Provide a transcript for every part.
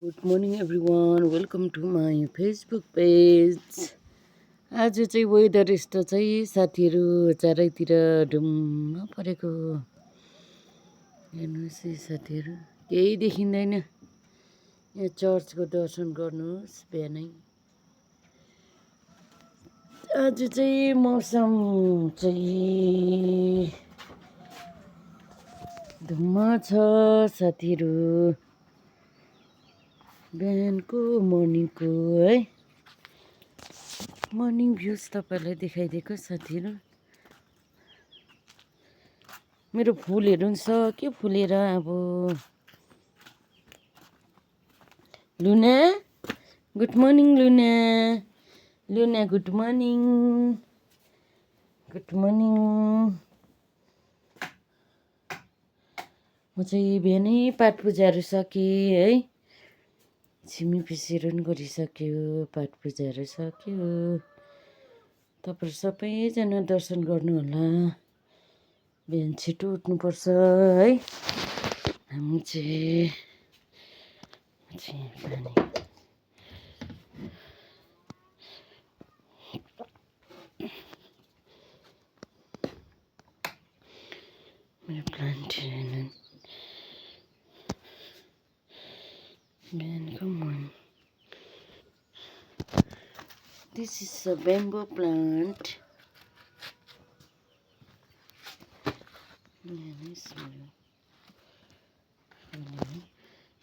Good morning everyone, welcome to my Facebook page. आज चाहिँ weather यस्तो चाहिँ साथीहरू चारैतिर ढुम्म परेको। हेर्नुहोस् है साथीहरू, केही देखिँदैन। यहाँ चर्चको दर्शन गर्नुहोस् बिहानै। आज चाहिँ मौसम चाहिँ धुम्म छ साथीहरू। बिहानको मर्निङको है मर्निङ भ्युज तपाईँलाई देखाइदिएको साथीहरू। मेरो फुलहरू पनि सक्यो फुलेर। अब Luna good morning, Luna Luna good morning, good morning. म चाहिँ बिहानै पाठ पूजाहरू सकेँ है। छिमी पिसीहरू पनि गरिसक्यो, पाठ पूजाहरू सक्यो। तपाईँहरू सबैजना दर्शन गर्नु होला। बिहान छिटो उठ्नुपर्छ है। हामी चाहिँ पानी मेरो प्लान्ट बिहानको morning. This is a bamboo plant.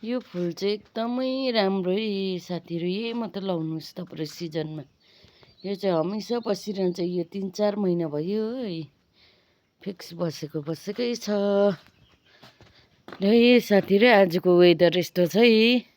यो फुल चाहिँ एकदमै राम्रो है साथीहरू। यही मात्र लाउनुहोस् तपाईँहरू सिजनमा। यो चाहिँ हमेसा बसिरहन्छ। यो 3-4 महिना भयो है, फिक्स बसेकै छ। र साथीहरू आजको वेदर यस्तो छ है।